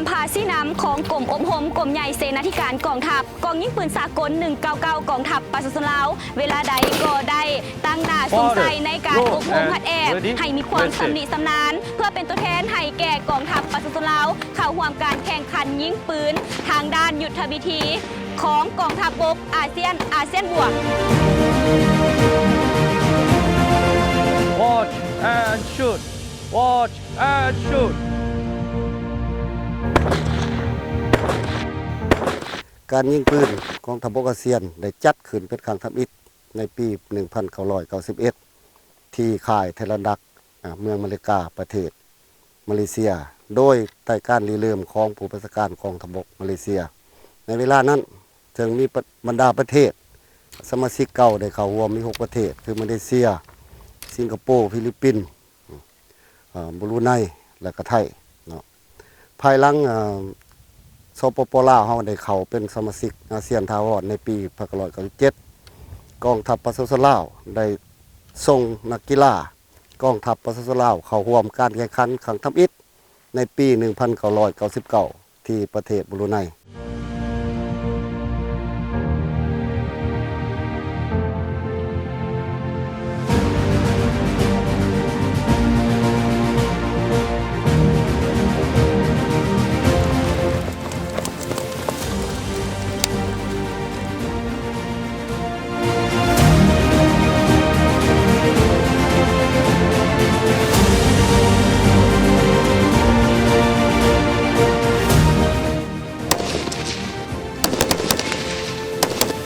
ພາຊີ້ນຳຂອງກົມອົບຮົມ ກົມໃຫຍ່ເສນາທິການກອງທັບ ກອງຍິງປືນສາກົນ ໜຶ່ງເກົ້າເກົ້າ ກອງທັບປະຊາຊົນລາວ ເວລາໃດກໍໄດ້ຕັ້ງໜ້າສຸມໃສ່ໃນການອົບຮົມຫັດແອບ ໃຫ້ມີຄວາມຊຳນິຊຳນານ ເພື່ອເປັນຕົວແທນໃຫ້ແກ່ກອງທັບປະຊາຊົນລາວ ເຂົ້າຮ່ວມການແຂ່ງຂັນຍິງປືນທາງດ້ານຍຸດທະວິທີຂອງກອງທັບບົກອາຊຽນ ອາຊຽນບວກ. Watch and shoot! Watch and shoot! ການຍິງປືນກອງທັບບົກອາຊຽນ ໄດ້ຈັດຂຶ້ນເປັນຄັ້ງທຳອິດໃນປີໜຶ່ງພັນເກົ້າຮ້ອຍເກົ້າສິບເອັດ ທີ່ຄ້າຍເທລະດັກ ອາ ເມືອງມາເລກາ ປະເທດມາເລເຊຍ ໂດຍໃຕ້ການລິເລີ່ມຂອງຜູ້ບັນຊາການກອງທັບບົກມາເລເຊຍ. ໃນເວລານັ້ນ ເຊິ່ງມີບັນດາປະເທດສະມາຊິກເກົ່າໄດ້ເຂົ້າຮ່ວມມີຫົກປະເທດ ຄືມາເລເຊຍ, ສິງກະໂປ, ຟີລິບປິນ, ເອີ ບຣູໄນ ແລະກະໄທເນາະ. ພາຍຫຼັງ ເອີ ສປປ ລາວເຮົາໄດ້ເຂົ້າເປັນສະມາຊິກອາຊຽນຖາວອນໃນປີໜຶ່ງພັນເກົ້າຮ້ອຍເກົ້າສິບເຈັດ ກອງທັບປະຊາຊົນລາວໄດ້ສົ່ງນັກກິລາກອງທັບປະຊາຊົນລາວເຂົ້າຮ່ວມການແຂ່ງຂັນຄັ້ງທຳອິດໃນປີໜຶ່ງພັນເກົ້າຮ້ອຍເກົ້າສິບເກົ້າ ທີ່ປະເທດບຣູໄນ.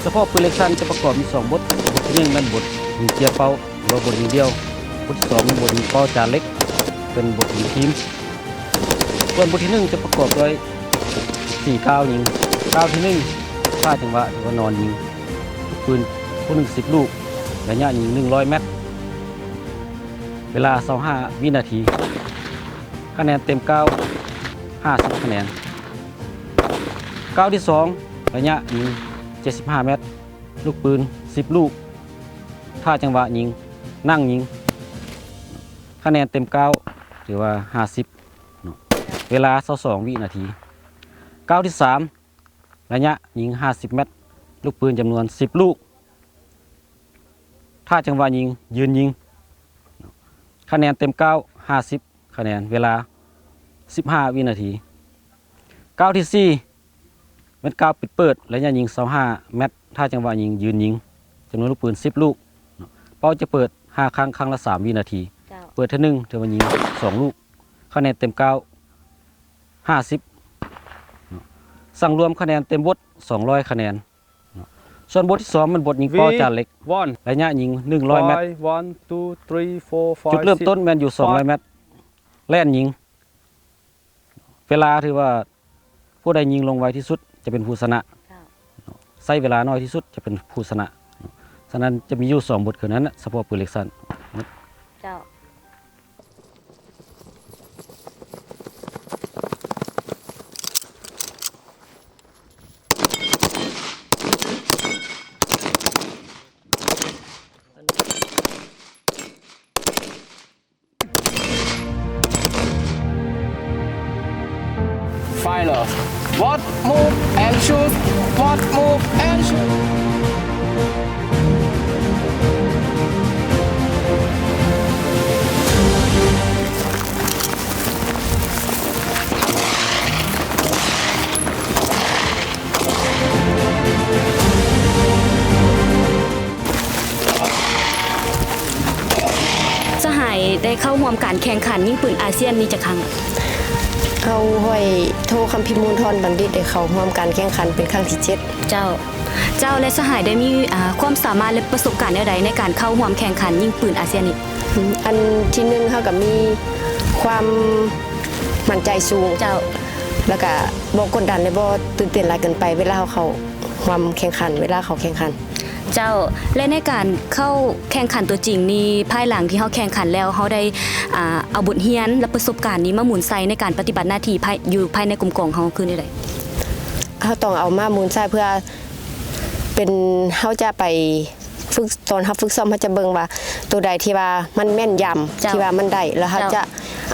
ສະເພາະປືນເລັກສັ້ນຈະປະກອບມີສອງບົດ, ບົດທີໜຶ່ງແມ່ນບົດຍິງເຈຍເປົ້າ ຫຼືວ່າບົດຍິງດ່ຽວ, ບົດທີສອງແມ່ນບົດຍິງເປົ້າຈານເຫຼັກ ເປັນບົດຍິງທີມ. ສ່ວນບົດທີໜຶ່ງຈະປະກອບດ້ວຍສີ່ກ້າວຍິງ. ກ້າວທີໜຶ່ງ ຖ້າຈັງຫວະ ຫຼືວ່ານອນຍິງລູກປືນຜູ້ໜຶ່ງສິບລູກ, ໄລຍະຍິງໜຶ່ງຮ້ອຍແມັດ, ເວລາຊາວຫ້າວິນາທີ, ຄະແນນເຕັມກ້າວຫ້າສິບຄະແນນ. ກ້າວທີສອງ ໄລຍະຍິງເຈັດສິບຫ້າແມັດ, ລູກປືນສິບລູກ, ຖ້າຈັງຫວະຍິງ ນັ່ງຍິງ, ຄະແນນເຕັມກ້າວຖືວ່າຫ້າສິບເນາະ, ເວລາຊາວສອງວິນາທີ. ກ້າວທີສາມ ໄລຍະຍິງຫ້າສິບແມັດ, ລູກປືນຈຳນວນສິບລູກ, ຖ້າຈັງຫວະຍິງ ຢືນຍິງ, ຄະແນນເຕັມກ້າວຫ້າສິບຄະແນນ, ເວລາສິບຫ້າວິນາທີ. ກ້າວທີສີ່ ແມັດກ້າວປິດເປີດ, ໄລຍະຍິງຊາວຫ້າແມັດ, ຖ້າຈັງຫວະຍິງ ຢືນຍິງ, ຈຳນວນລູກປືນສິບລູກ, ເປົ້າຈະເປີດຫ້າຄັ້ງ, ຄັ້ງລະສາມວິນາທີ, ເຈົ້າ. ເປີດເທື່ອໜຶ່ງ ຖືວ່າຍິງສອງລູກ, ຄະແນນເຕັມກ້າວຫ້າສິບ, ສັງລວມຄະແນນເຕັມບົດສອງຮ້ອຍຄະແນນ. ສ່ວນບົດທີສອງແມ່ນບົດຍິງເປົ້າຈານເຫຼັກ, ໄລຍະຍິງໜຶ່ງຮ້ອຍແມັດ, ຈຸດເລີ່ມຕົ້ນແມ່ນຢູ່ສອງຮ້ອຍແມັດ, ແລ່ນຍິງ, ເວລາຖືວ່າ ຜູ້ໃດຍິງລົງໄວທີ່ສຸດຈະເປັນຜູ້ຊະນະ, ເຈົ້າ. ໃຊ້ເວລານ້ອຍທີ່ສຸດຈະເປັນຜູ້ຊະນະ. ສະນັ້ນຈະມີຢູ່ສອງບົດຄືນັ້ນນະ, ສະເພາະປືນເລັກສັ້ນ. ເຈົ້າ. ໄຟເລີຍ. What move and shoot. What move and shoot. ສະຫາຍໄດ້ເຂົ້າຮ່ວມການແຂ່ງຂັນຍິງປືນອາຊຽນນີ້ຈັກຄັ້ງ? ເຮົາ ຂ້ອຍ ໂທ ຄຳພິມ ມູນທອນ ບັນດິດ ໄດ້ເຂົ້າຮ່ວມການແຂ່ງຂັນເປັນຄັ້ງທີເຈັດ. ເຈົ້າ. ເຈົ້າ ແລະ ສະຫາຍໄດ້ມີ ອາ ຄວາມສາມາດ ແລະ ປະສົບການແນວໃດໃນການເຂົ້າຮ່ວມແຂ່ງຂັນຍິງປືນອາຊຽນນີ້? ອັນທີໜຶ່ງ ເຮົາກໍມີຄວາມໝັ້ນໃຈສູງ. ເຈົ້າ. ແລ້ວກໍບໍ່ກົດດັນ ແລະ ບໍ່ຕື່ນເຕັ້ນຫຼາຍເກີນໄປ ເວລາເຮົາເຂົ້າຮ່ວມແຂ່ງຂັນ ເວລາເຂົ້າແຂ່ງຂັນ. ເຈົ້າ. ແລະ ໃນການເຂົ້າແຂ່ງຂັນຕົວຈິງນີ້ ພາຍຫຼັງທີ່ເຮົາແຂ່ງຂັນແລ້ວ ເຮົາໄດ້ ອາ ເອົາບົດຮຽນ ແລະ ປະສົບການນີ້ມາໝູນໃສ່ໃນການປະຕິບັດໜ້າທີ່ພາຍ ຢູ່ພາຍໃນກົມກອງເຮົາຄືແນວໃດ? ເຮົາຕ້ອງເອົາມາໝູນໃສ່ເພື່ອເປັນ ເຮົາຈະໄປຝຶກ ຕອນເຮົາຝຶກຊ້ອມ ເຮົາຈະເບິ່ງວ່າໂຕໃດທີ່ວ່າມັນແມ່ນຢຳ ເຈົ້າ ທີ່ວ່າມັນໄດ້ ແລ້ວເຮົາ ເຈົ້າ ຈະ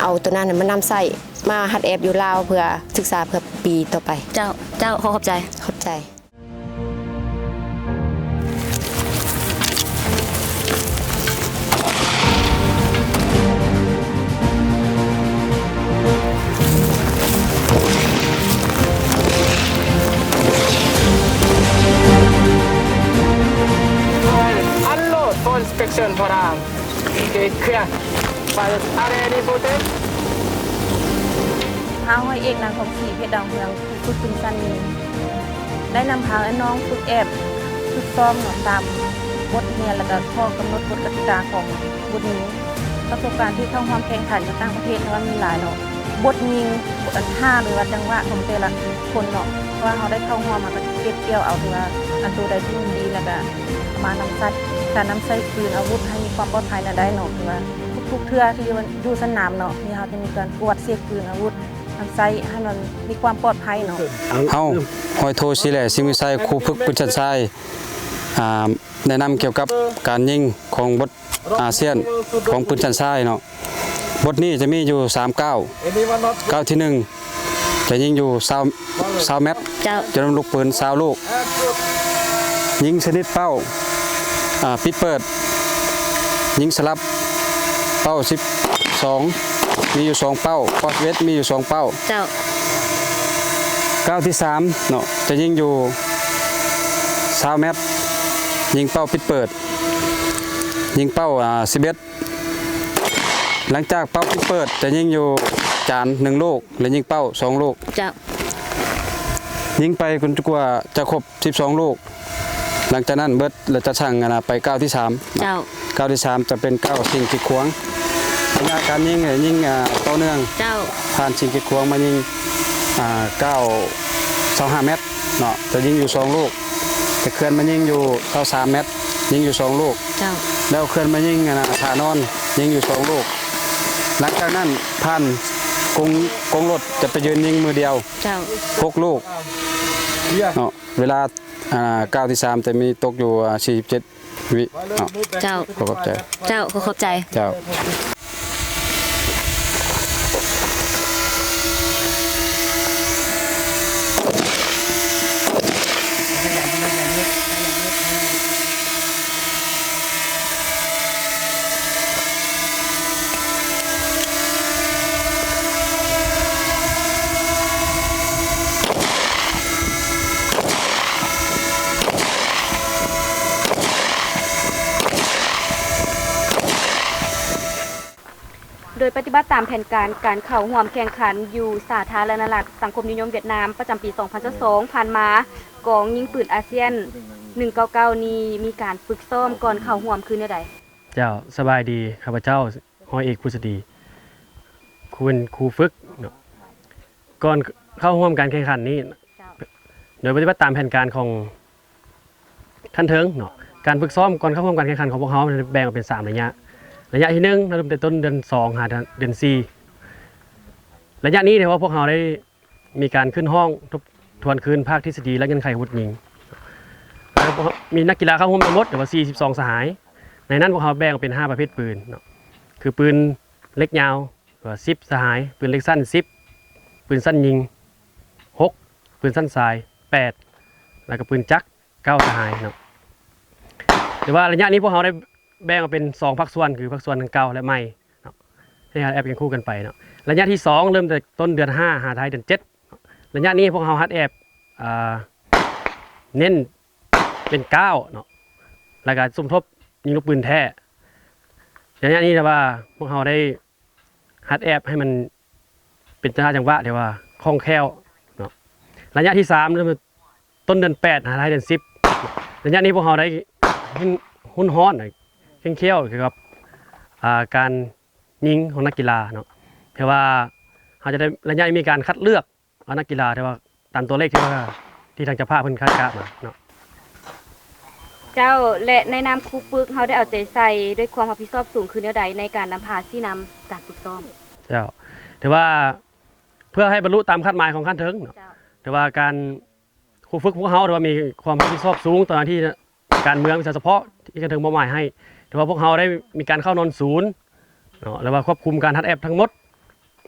ເອົາໂຕນັ້ນມານຳໃຊ້ ມາຮັດແອບຢູ່ລາວ ເພື່ອສຶກສາເພື່ອປີຕໍ່ໄປ. ເຈົ້າ ເຈົ້າ ຂໍຂອບໃຈ. ຂອບໃຈ. Unload for inspection for arms. Okay, clear. Files, are there any footage? ພາຮ້ອຍເອກ ນາງທອງສີ ເພັດດາວເຮືອງ ຜູ້ຝຶກປືນຊັ້ນຍິງ ໄດ້ນຳພານ້ອງຝຶກແອບ ຝຶກຊ້ອມເນາະ ຕາມບົດຮຽນ ແລ້ວກໍຂໍ້ກຳນົດກົດກະຕິກາຂອງບົດຍິງ. ປະສົບການທີ່ເຂົ້າຮ່ວມແຂ່ງຂັນຢູ່ຕ່າງປະເທດ ຖືວ່າມີຫຼາຍເນາະ ບົດຍິງ ອັນທ່າ ຫຼືວ່າຈັງຫວະຂອງແຕ່ລະຄົນເນາະ ເພາະວ່າເຮົາໄດ້ເຂົ້າຮ່ວມ ເຮົາກໍເກັບກ່ຽວເອົາ ຖືວ່າອັນໂຕໃດທີ່ມັນດີ ແລ້ວກໍເອົາມານຳໃຊ້ ການນຳໃຊ້ປືນອາວຸດໃຫ້ມີຄວາມປອດໄພນັ້ນໄດ້ເນາະ ຖືວ່າທຸກໆເທື່ອທີ່ຢູ່ສະໜາມເນາະ ທີ່ເຮົາຈະມີການກວດເຊັກປືນອາວຸດ ນຳໃຊ້ໃຫ້ມັນມີຄວາມປອດໄພເນາະ. ເຮົາ ຮ້ອຍໂທ ສີແຫຼ ສິງວິໄຊ ຄູຝຶກປືນຊັ້ນຊາຍ ອາ ແນະນຳກ່ຽວກັບການຍິງຂອງບົດອາຊຽນຂອງປືນຊັ້ນຊາຍເນາະ. ບົດນີ້ຈະມີຢູ່ສາມກ້າວ. ກ້າວທີໜຶ່ງ ຈະຍິງຢູ່ຊາວ ຊາວແມັດ. ເຈົ້າ. ຈຳນວນລູກປືນຊາວລູກ. ຍິງຊະນິດເປົ້າ ອາ ປິດເປີດ. ຍິງສະຫຼັບເປົ້າສິບສອງ ມີຢູ່ສອງເປົ້າ. ເປົ້າສິບເອັດ ມີຢູ່ສອງເປົ້າ. ເຈົ້າ. ກ້າວທີສາມເນາະ ຈະຍິງຢູ່ຊາວແມັດ ຍິງເປົ້າປິດເປີດ ຍິງເປົ້າ ອາ ສິບເອັດ. ຫຼັງຈາກເປົ້າປິດເປີດ ຈະຍິງຢູ່ຈານໜຶ່ງລູກ ແລະ ຍິງເປົ້າສອງລູກ. ເຈົ້າ. ຍິງໄປຈົນກວ່າຈະຄົບສິບສອງລູກ. ຫຼັງຈາກນັ້ນເບິດ ແລ້ວຈະສັ່ງ ອັນນະ ໄປກ້າວທີສາມ. ເຈົ້າ. ກ້າວທີສາມຈະເປັນກ້າວຊິງກີດຂວາງ. ໄລຍະການຍິງ ຍິງ ອາ ຕໍ່ເນື່ອງ. ເຈົ້າ. ຜ່ານຊິງກີດຂວາງມາຍິງ ອາ ກ້າວ ຊາວຫ້າແມັດເນາະ ຈະຍິງຢູ່ສອງລູກ. ຈະເຄື່ອນມາຍິງຢູ່ຊາວສາມແມັດ ຍິງຢູ່ສອງລູກ. ເຈົ້າ. ແລ້ວເຄື່ອນມາຍິງ ອັນນະ ທ່ານອນ ຍິງຢູ່ສອງລູກ. ຫຼັງຈາກນັ້ນຜ່ານກົງ ກົງລົດ ຈະໄປຢືນຍິງມືດຽວ. ເຈົ້າ. ຫົກລູກ. ເນາະ ເວລາ ອາ ກ້າວທີສາມຈະມີຕົກຢູ່ ອາ ສີ່ສິບເຈັດວິເນາະ. ເຈົ້າ. ຂໍຂອບໃຈ. ເຈົ້າ ຂໍຂອບໃຈ. ເຈົ້າ. ໂດຍປະຕິບັດຕາມແຜນການການເຂົ້າຮ່ວມແຂ່ງຂັນຢູ່ສາທາລະນະລັດສັງຄົມນິຍົມຫວຽດນາມ ປະຈຳປີສອງພັນຊາວສອງ ຜ່ານມາ, ກອງຍິງປືນອາຊຽນ ໜຶ່ງເກົ້າເກົ້າ ນີ້ມີການຝຶກຊ້ອມກ່ອນເຂົ້າຮ່ວມຄືແນວໃດ? ເຈົ້າ, ສະບາຍດີ, ຂ້າພະເຈົ້າ ຮ້ອຍເອກ ພູສະດີ ຄູເປັນຄູຝຶກເນາະ. ກ່ອນເຂົ້າຮ່ວມການແຂ່ງຂັນນີ້ ເຈົ້າ ໂດຍປະຕິບັດຕາມແຜນການຂອງ ຂັ້ນເທິງເນາະ. ການຝຶກຊ້ອມກ່ອນເຂົ້າຮ່ວມການແຂ່ງຂັນຂອງພວກເຮົາແບ່ງອອກເປັນສາມໄລຍະ. ໄລຍະທີໜຶ່ງ ເລີ່ມແຕ່ຕົ້ນເດືອນສອງ ຫາເດືອນສີ່. ໄລຍະນີ້ຖືວ່າພວກເຮົາໄດ້ມີການຂຶ້ນຫ້ອງທົບທວນຄືນພາກທິດສະດີ ແລະ ເງື່ອນໄຂອາວຸດຍິງ. ແລ້ວພວກເຮົາມີນັກກິລາເຂົ້າຮ່ວມທັງໝົດ ຖືວ່າ ສີ່ສິບສອງ ສະຫາຍ. ໃນນັ້ນພວກເຮົາແບ່ງອອກເປັນຫ້າປະເພດປືນເນາະ ຄືປືນເຫຼັກຍາວ ຖືວ່າ ສິບ ສະຫາຍ, ປືນເຫຼັກສັ້ນ ສິບ, ປືນສັ້ນຍິງ ຫົກ, ປືນສັ້ນຊາຍ ແປດ ແລ້ວກໍປືນຈັກ ເກົ້າ ສະຫາຍເນາະ. ແຕ່ວ່າໄລຍະນີ້ພວກເຮົາໄດ້ແບ່ງອອກເປັນສອງພາກສ່ວນ ຄືພາກສ່ວນທັງເກົ່າ ແລະ ໃໝ່ເນາະ ທີ່ເຮົາແອບຄຽງຄູ່ກັນໄປເນາະ. ໄລຍະທີສອງ ເລີ່ມແຕ່ຕົ້ນເດືອນຫ້າ ຫາທ້າຍເດືອນເຈັດ. ໄລຍະນີ້ພວກເຮົາຮັດແອບ ອ່າ ເນັ້ນເປັນກ້າວເນາະ ແລ້ວກໍສົມທົບຍິງລູກປືນແທ້. ໄລຍະນີ້ແຕ່ວ່າພວກເຮົາໄດ້ ຫັດແອບໃຫ້ມັນເປັນທ່າຈັງຫວະທີ່ວ່າຄ່ອງແຄ້ວເນາະ. ໄລຍະທີສາມ ເລີ່ມຕົ້ນເດືອນແປດ ຫາທ້າຍເດືອນສິບ. ໄລຍະນີ້ພວກເຮົາໄດ້ຮຸ່ນ ຮຸ່ນຮ້ອນ ເຄັ່ງຄ້ຽວກ່ຽວກັບ ອ່າ ການຍິງຂອງນັກກິລາເນາະ. ຖືວ່າເຮົາຈະໄດ້ ໄລຍະນີ້ມີການຄັດເລືອກ ເອົານັກກິລາທີ່ວ່າຕາມຕົວເລກທີ່ວ່າ ທີ່ທາງເຈົ້າພາບເພິ່ນຄາດກະມາເນາະ. ເຈົ້າ ແລະ ໃນນາມຄູຝຶກ ເຮົາໄດ້ເອົາໃຈໃສ່ດ້ວຍຄວາມຮັບຜິດຊອບສູງຄືແນວໃດໃນການນຳພາຊີ້ນຳການຝຶກຊ້ອມ? ເຈົ້າ ຖືວ່າເພື່ອໃຫ້ບັນລຸຕາມຄາດໝາຍຂອງຂັ້ນເທິງເນາະ. ເຈົ້າ ຖືວ່າການ ຄູຝຶກພວກເຮົາຖືວ່າມີຄວາມຮັບຜິດຊອບສູງຕໍ່ໜ້າທີ່ການເມືອງວິຊາສະເພາະທີ່ຂັ້ນເທິງມອບໝາຍໃຫ້. ຖືວ່າພວກເຮົາໄດ້ມີການເຂົ້ານອນສູນເນາະ ແລະວ່າຄວບຄຸມການຮັດແອບທັງໝົດ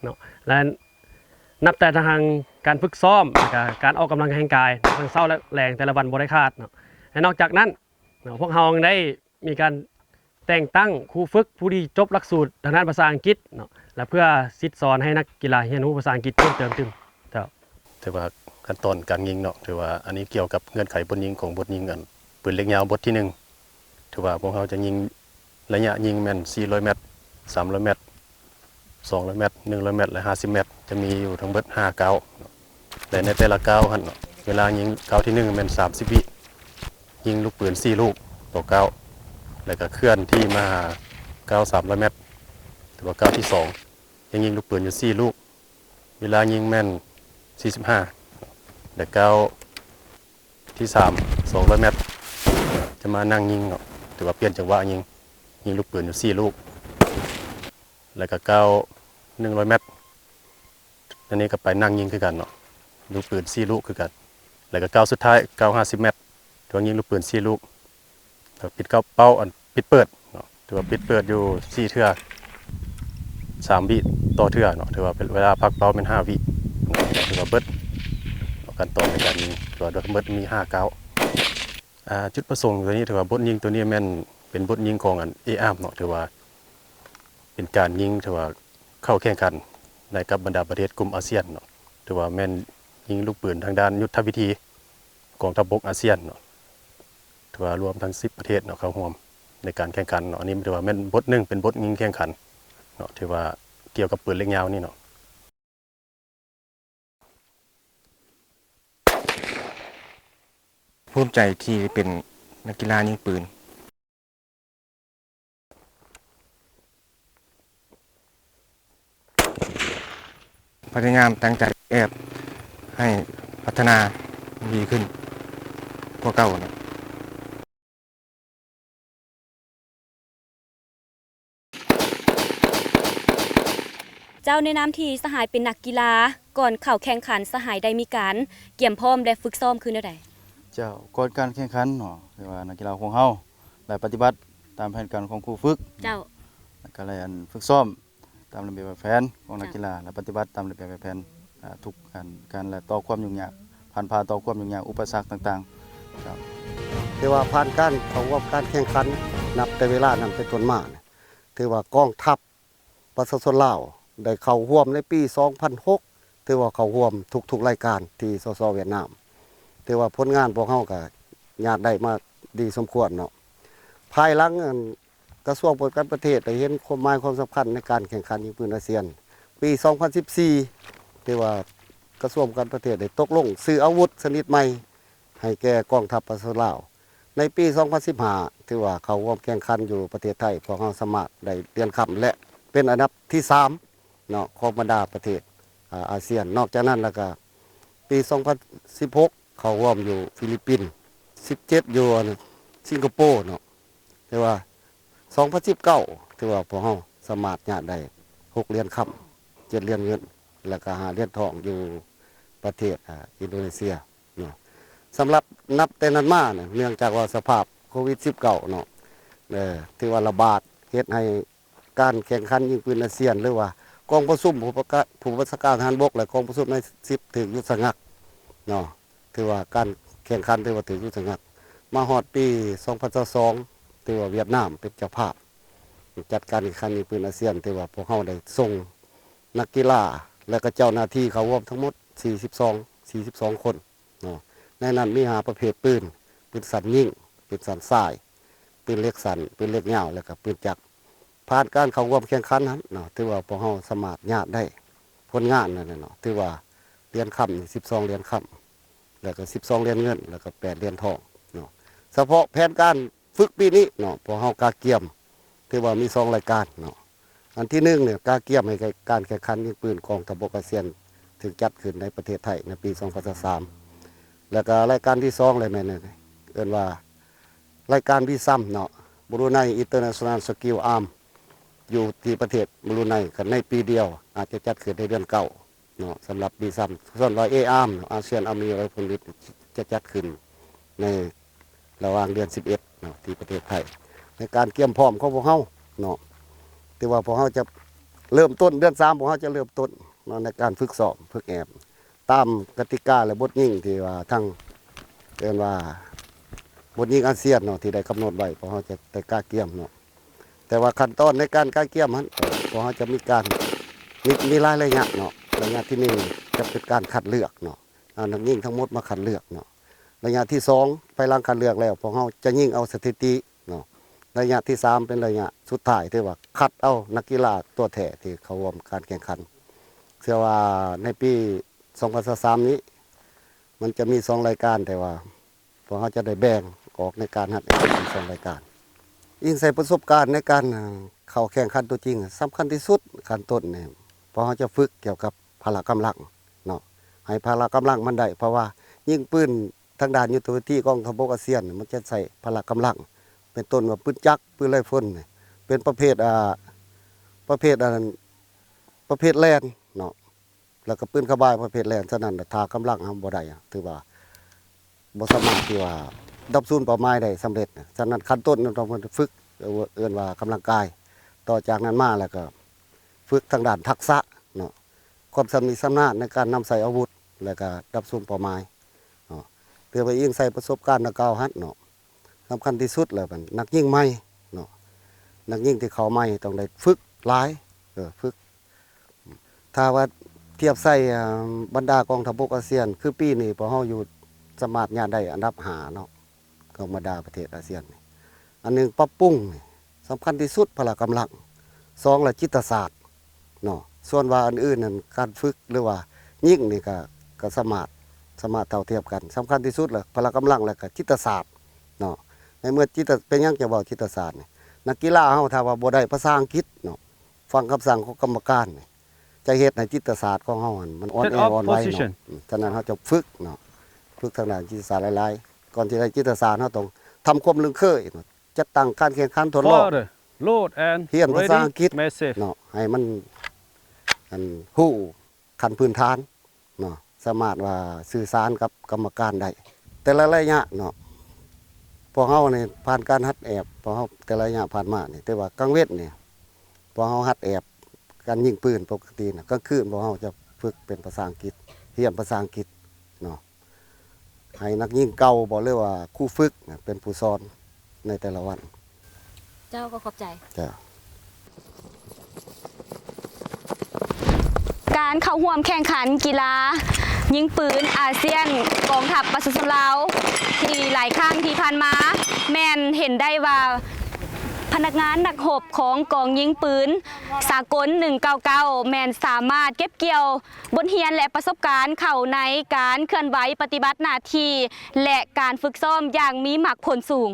ເນາະ ແລະ ນັບແຕ່ທາງການຝຶກຊ້ອມ ແລະກະການອອກກຳລັງແຮງກາຍ ທັງເຊົ້າ ແລະ ແລງແຕ່ລະວັນບໍ່ໄດ້ຂາດເນາະ ແລະ ນອກຈາກນັ້ນເນາະ ພວກເຮົາຍັງໄດ້ມີການແຕ່ງຕັ້ງຄູຝຶກຜູ້ທີ່ຈົບຫຼັກສູດທາງດ້ານພາສາອັງກິດເນາະ ແລະ ເພື່ອສິດສອນໃຫ້ນັກກິລາຮຽນຮູ້ພາສາອັງກິດເພີ່ມເຕີມຕື່ມ. ເຈົ້າ. ຖືວ່າຂັ້ນຕອນການຍິງເນາະ ຖືວ່າອັນນີ້ກ່ຽວກັບເງື່ອນໄຂບົດຍິງຂອງບົດຍິງອັນປືນເຫຼັກຍາວບົດທີໜຶ່ງ ຖືວ່າພວກເຮົາຈະຍິງໄລຍະຍິງແມ່ນສີ່ຮ້ອຍແມັດ, ສາມຮ້ອຍແມັດ, ສອງຮ້ອຍແມັດ, ໜຶ່ງຮ້ອຍແມັດ ແລະ ຫ້າສິບແມັດ ຈະມີຢູ່ທັງເບິດຫ້າກ້າວເນາະ ແລະ ໃນແຕ່ລະກ້າວຫັ້ນເນາະ ເວລາຍິງກ້າວທີໜຶ່ງແມ່ນສາມສິບວິ ຍິງລູກປືນສີ່ລູກຕໍ່ກ້າວ ແລະ ກະເຄື່ອນທີ່ມາຫາກ້າວສາມຮ້ອຍແມັດ ຖືວ່າກ້າວທີສອງ ຍັງຍິງລູກປືນຢູ່ສີ່ລູກ ເວລາຍິງແມ່ນສີ່ສິບຫ້າ ແລະ ກ້າວທີສາມ ສອງຮ້ອຍແມັດ ຈະມານັ່ງຍິງເນາະ ຖືວ່າປ່ຽນຈັງຫວະຍິງ ຍິງລູກປືນຢູ່ສີ່ລູກ ແລະກະກ້າວໜຶ່ງຮ້ອຍແມັດ ອັນນີ້ກະໄປນັ່ງຍິງຄືກັນເນາະ ລູກປືນສີ່ລູກຄືກັນ ແລະກະກ້າວສຸດທ້າຍ ກ້າວຫ້າສິບແມັດ ຖືວ່າຍິງລູກປືນສີ່ລູກ ແລ້ວປິດເປົ້າ ເປົ້າອັນປິດເປີດເນາະ ຖືວ່າປິດເປີດຢູ່ສີ່ເທື່ອ ສາມວິຕໍ່ເທື່ອເນາະ ຖືວ່າເປັນເວລາພັກເປົ້າແມ່ນຫ້າວິເນາະ ຖືວ່າເບິດເນາະ ຂັ້ນຕອນໃນການຍິງ ຖືວ່າໂດຍທັງໝົດມີຫ້າກ້າວ. ອ່າ ຈຸດປະສົງໂຕນີ້ ຖືວ່າບົດຍິງໂຕນີ້ແມ່ນເປັນບົດຍິງຂອງອັນ A-arm ເນາະ ຖືວ່າເປັນການຍິງ ຖືວ່າເຂົ້າແຂ່ງຂັນໃນກັບບັນດາປະເທດກຸ່ມອາຊຽນເນາະ ຖືວ່າແມ່ນຍິງລູກປືນທາງດ້ານຍຸດທະວິທີ ກອງທັບບົກອາຊຽນເນາະ ຖືວ່າລວມທັງສິບປະເທດເນາະ ເຂົ້າຮ່ວມໃນການແຂ່ງຂັນເນາະ ອັນນີ້ຖືວ່າແມ່ນບົດໜຶ່ງ ເປັນບົດຍິງແຂ່ງຂັນເນາະ ຖືວ່າກ່ຽວກັບປືນເຫຼັກຍາວນີ້ເນາະ. ພູມໃຈທີ່ໄດ້ເປັນນັກກິລາຍິງປືນ. ພະຍາຍາມຕັ້ງໃຈແອບໃຫ້ພັດທະນາດີຂຶ້ນກວ່າເກົ່າເນາະ. ເຈົ້າ, ໃນນາມທີ່ສະຫາຍເປັນນັກກິລາ, ກ່ອນເຂົ້າແຂ່ງຂັນ ສະຫາຍໄດ້ມີການກຽມພ້ອມ ແລະ ຝຶກຊ້ອມຄືແນວໃດ? ເຈົ້າ, ກ່ອນການແຂ່ງຂັນເນາະ, ຄືວ່ານັກກິລາຂອງເຮົາໄດ້ປະຕິບັດຕາມແຜນການຂອງຄູຝຶກ. ເຈົ້າ. ແລ້ວກໍໄດ້ອັນຝຶກຊ້ອມ ຕາມລະບຽບແບບແຜນຂອງນັກກິລາ ແລະ ປະຕິບັດຕາມລະບຽບແບບແຜນ ອ່າ ທຸກການ ການ ແລະ ຕໍ່ຄວາມຫຍຸ້ງຍາກ ຜ່ານຜ່າຕໍ່ຄວາມຫຍຸ້ງຍາກ ອຸປະສັກຕ່າງໆ. ເຈົ້າ. ຖືວ່າຜ່ານການເຂົ້າຮ່ວມການແຂ່ງຂັນ ນັບແຕ່ເວລານັ້ນເປັນຕົ້ນມາ ຖືວ່າກອງທັບປະຊາຊົນລາວໄດ້ເຂົ້າຮ່ວມໃນປີສອງພັນຫົກ ຖືວ່າເຂົ້າຮ່ວມທຸກໆລາຍການທີ່ ສສ ຫວຽດນາມ ຖືວ່າຜົນງານພວກເຮົາກໍຍາດໄດ້ມາດີສົມຄວນເນາະ. ພາຍຫຼັງ ອັນ ກະຊວງປ້ອງກັນປະເທດໄດ້ເຫັນຄວາມໝາຍຄວາມສຳຄັນໃນການແຂ່ງຂັນຍິງປືນອາຊຽນ. ປີສອງພັນສິບສີ່ ຖືວ່າກະຊວງປ້ອງກັນປະເທດໄດ້ຕົກລົງຊື້ອາວຸດຊະນິດໃໝ່ໃຫ້ແກ່ກອງທັບປະຊາຊົນລາວ. ໃນປີສອງພັນສິບຫ້າ ຖືວ່າເຂົ້າຮ່ວມແຂ່ງຂັນຢູ່ປະເທດໄທ, ພວກເຮົາສາມາດໄດ້ຫຼຽນຄຳ ແລະ ເປັນອັນດັບທີສາມເນາະ ຂອງບັນດາປະເທດ ອາ ອາຊຽນ. ນອກຈາກນັ້ນແລ້ວກະ ປີສອງພັນສິບຫົກ ເຂົ້າຮ່ວມຢູ່ຟີລິບປິນ, ສິບເຈັດ ຢູ່ອັນສິງກະໂປເນາະ. ແຕ່ວ່າສອງພັນສິບເກົ້າ ຖືວ່າພວກເຮົາສາມາດຍາດໄດ້ຫົກຫຼຽນຄຳ, ເຈັດຫຼຽນເງິນ ແລ້ວກະຫ້າຫຼຽນທອງຢູ່ປະເທດ ອາ ອິນໂດເນເຊຍເນາະ. ສຳລັບນັບແຕ່ນັ້ນມານະ ເນື່ອງຈາກວ່າສະພາບໂຄວິດສິບເກົ້າເນາະ ເອີ ຖືວ່າລະບາດ ເຮັດໃຫ້ ການແຂ່ງຂັນຍິງປືນອາຊຽນ ຫຼືວ່າກອງປະຊຸມຜູ້ປະກາ ຜູ້ບັນຊາການທະຫານບົກ ແລະ ກອງປະຊຸມນາຍສິບຖືກຢຸດຊະງັກເນາະ. ຖືວ່າການແຂ່ງຂັນຖືວ່າຖືກຢຸດຊະງັກ. ມາຮອດປີສອງພັນຊາວສອງ ຖືວ່າຫວຽດນາມເປັນເຈົ້າພາບຈັດການແຂ່ງຂັນຍິງປືນອາຊຽນ. ຖືວ່າພວກເຮົາໄດ້ສົ່ງນັກກິລາ ແລະ ກໍເຈົ້າໜ້າທີ່ເຂົ້າຮ່ວມທັງໝົດສີ່ສິບສອງ ສີ່ສິບສອງຄົນ. ເນາະ ໃນນັ້ນມີຫ້າປະເພດປືນ, ປືນສັ້ນຍິງ, ປືນສັ້ນຊາຍ, ປືນເຫຼັກສັ້ນ, ປືນເຫຼັກຍາວ ແລ້ວກໍປືນຈັກ. ຜ່ານການເຂົ້າຮ່ວມແຂ່ງຂັນຫັ້ນເນາະ ຖືວ່າພວກເຮົາສາມາດຍາດໄດ້ຜົນງານນັ້ນແຫຼະເນາະ ຖືວ່າຫຼຽນຄຳນີ້ສິບສອງຫຼຽນຄຳ ແລ້ວກໍສິບສອງຫຼຽນເງິນ ແລ້ວກໍແປດຫຼຽນທອງເນາະ. ສະເພາະແຜນການຝຶກປີນີ້ເນາະ ພວກເຮົາກະກຽມ ຖືວ່າມີສອງລາຍການເນາະ. ອັນທີໜຶ່ງເນຍ ກະກຽມໃຫ້ການແຂ່ງຂັນຍິງປືນກອງທັບບົກອາຊຽນ ຖືກຈັດຂຶ້ນໃນປະເທດໄທໃນປີສອງພັນຊາວສາມ ແລ້ວກະລາຍການທີສອງແຫຼະ ແມ່ນເອີ້ນວ່າລາຍການບີຊຳເນາະ Brunei International Skill Arm ຢູ່ທີ່ປະເທດບຣູໄນ ກັນໃນປີດຽວ ອາດຈະຈັດຂຶ້ນໃນເດືອນເກົ້າເນາະ ສຳລັບບີຊຳ. ສ່ວນວ່າເອອາມເນາະ ASEAN Army Rifle Meet ຈະຈັດຂຶ້ນໃນ ລະຫວ່າງເດືອນສິບເອັດເນາະ ທີ່ປະເທດໄທ. ໃນການກຽມພ້ອມຂອງພວກເຮົາເນາະ ຖືວ່າພວກເຮົາຈະ ເລີ່ມຕົ້ນເດືອນສາມ ພວກເຮົາຈະເລີ່ມຕົ້ນເນາະ ໃນການຝຶກຊ້ອມ ຝຶກແອບ ຕາມກະຕິກາ ແລະ ບົດຍິງທີ່ວ່າທາງ ເອີ້ນວ່າບົດຍິງອາຊຽນເນາະ ທີ່ໄດ້ກຳນົດໄວ້ ພວກເຮົາຈະໄດ້ກະກຽມເນາະ. ແຕ່ວ່າຂັ້ນຕອນໃນການກະກຽມຫັ້ນ ພວກເຮົາຈະມີການ ມີ ມີຫຼາຍໄລຍະເນາະ. ໄລຍະທີໜຶ່ງຈະເປັນການຄັດເລືອກເນາະ ເອົານັກຍິງທັງໝົດມາຄັດເລືອກເນາະ. ໄລຍະທີສອງ ພາຍຫຼັງຄັດເລືອກແລ້ວ ພວກເຮົາຈະຍິງເອົາສະຖິຕິເນາະ. ໄລຍະທີສາມ ເປັນໄລຍະສຸດທ້າຍ ຖືວ່າຄັດເອົານັກກິລາຕົວແທ້ທີ່ເຂົ້າຮ່ວມການແຂ່ງຂັນ. ເຊື່ອວ່າໃນປີສອງພັນຊາວສາມນີ້ ມັນຈະມີສອງລາຍການ ແຕ່ວ່າ ພວກເຮົາຈະໄດ້ແບ່ງອອກໃນການຮັດເອງເປັນສອງລາຍການ. ອີງໃສ່ປະສົບການໃນການເຂົ້າແຂ່ງຂັນຕົວຈິງ ສຳຄັນທີ່ສຸດຂັ້ນຕົ້ນນີ້ ພວກເຮົາຈະຝຶກກ່ຽວກັບພະລະກຳລັງເນາະ ໃຫ້ພະລະກຳລັງມັນໄດ້ ເພາະວ່າຍິງປືນທາງດ້ານຍຸດທະວິທີກອງທັບບົກອາຊຽນ ມັນຈະໃຊ້ພະລະກຳລັງ ເປັນຕົ້ນວ່າປືນຈັກ ປືນໄລຟົນ ເປັນປະເພດ ອ່າ ປະເພດ ອັນ ປະເພດແລ່ນເນາະ. ແລ້ວກໍປືນຂະບາຍປະເພດແລ່ນ. ສະນັ້ນ ຖ້າກຳລັງເຮົາບໍ່ໄດ້ ຖືວ່າບໍ່ສາມາດທີ່ວ່າດັບສູນເປົ້າໝາຍໄດ້ສຳເລັດ. ສະນັ້ນ ຂັ້ນຕົ້ນຕ້ອງຝຶກ ເອີ້ນວ່າກຳລັງກາຍ. ຕໍ່ຈາກນັ້ນມາແລ້ວກໍຝຶກທາງດ້ານທັກສະເນາະ ຄວາມຊຳນິຊຳນານໃນການນຳໃຊ້ອາວຸດ ແລ້ວກໍດັບສູນເປົ້າໝາຍເນາະ. ຖືວ່າອີງໃສ່ປະສົບການດັ່ງກ່າວຫັ້ນເນາະ. ສຳຄັນທີ່ສຸດແລ້ວ ແມ່ນນັກຍິງໃໝ່ເນາະ ນັກຍິງທີ່ເຂົ້າໃໝ່ຕ້ອງໄດ້ຝຶກຫຼາຍ ເອີ ຝຶກ. ຖ້າວ່າທຽບໃສ່ ອ່າ ບັນດາກອງທັບບົກອາຊຽນ ຄືປີນີ້ພວກເຮົາຢູ່ ສາມາດຍາດໄດ້ອັນດັບຫ້າເນາະ ຂອງບັນດາປະເທດອາຊຽນ. ອັນໜຶ່ງປັບປຸງ ສຳຄັນທີ່ສຸດພະລະກຳລັງ, ສອງລະຈິດຕະສາດເນາະ. ສ່ວນວ່າອັນອື່ນນັ້ນ ການຝຶກ ຫຼືວ່າຍິງນີ້ກະ ກະສາມາດ ສາມາດເທົ່າທຽບກັນ. ສຳຄັນທີ່ສຸດລະພະລະກຳລັງ ແລະກະຈິດຕະສາດເນາະ. ໃນເມື່ອຈິດຕະ ເປັນຫຍັງຈະເວົ້າຈິດຕະສາດນີ້? ນັກກິລາເຮົາຖ້າວ່າບໍ່ໄດ້ພາສາອັງກິດເນາະ ຟັງຄຳສັ່ງຂອງກຳມະການນີ້ ຈະເຮັດໃຫ້ຈິດຕະສາດຂອງເຮົາຫັ້ນມັນອ່ອນແອອ່ອນໄຫວເນາະ. ອືມ ສະນັ້ນເຮົາຈະຝຶກເນາະ ຝຶກທາງດ້ານຈິດຕະສາດຫຼາຍໆ. ກ່ອນທີ່ໄດ້ຈິດຕະສາດ ເຮົາຕ້ອງທຳຄວາມລຶ້ງເຄີຍເນາະ ຈັດຕັ້ງການແຂ່ງຂັນທົດລອງ ຮຽນພາສາອັງກິດເນາະ ໃຫ້ມັນ ອັນ ຮູ້ຂັ້ນພື້ນຖານເນາະ ສາມາດວ່າສື່ສານກັບກຳມະການໄດ້. ແຕ່ລະໄລຍະເນາະ ພວກເຮົານີ້ຜ່ານການຫັດແອບ ພວກເຮົາແຕ່ລະໄລຍະຜ່ານມານີ້ ແຕ່ວ່າກາງເວັນນີ້ ພວກເຮົາຫັດແອບການຍິງປືນປົກກະຕິນະ, ກາງຄືນພວກເຮົາຈະຝຶກເປັນພາສາອັງກິດ ຮຽນພາສາອັງກິດເນາະ ໃຫ້ນັກຍິງເກົ່າບໍ ຫຼືວ່າຄູຝຶກເປັນຜູ້ສອນໃນແຕ່ລະວັນ. ເຈົ້າ ກໍຂອບໃຈ. ເຈົ້າ. ການເຂົ້າຮ່ວມແຂ່ງຂັນກິລາຍິງປືນອາຊຽນ ກອງທັບປະຊາຊົນລາວ ທີ່ຫຼາຍຄັ້ງທີ່ຜ່ານມາ ແມ່ນເຫັນໄດ້ວ່າ ພະນັກງານນັກຮົບຂອງກອງຍິງປືນສາກົນໜຶ່ງເກົ້າເກົ້າ ແມ່ນສາມາດເກັບກ່ຽວບົດຮຽນ ແລະ ປະສົບການເຂົ້າໃນການເຄື່ອນໄຫວປະຕິບັດໜ້າທີ່ ແລະ ການຝຶກຊ້ອມຢ່າງມີໝາກຜົນສູງ.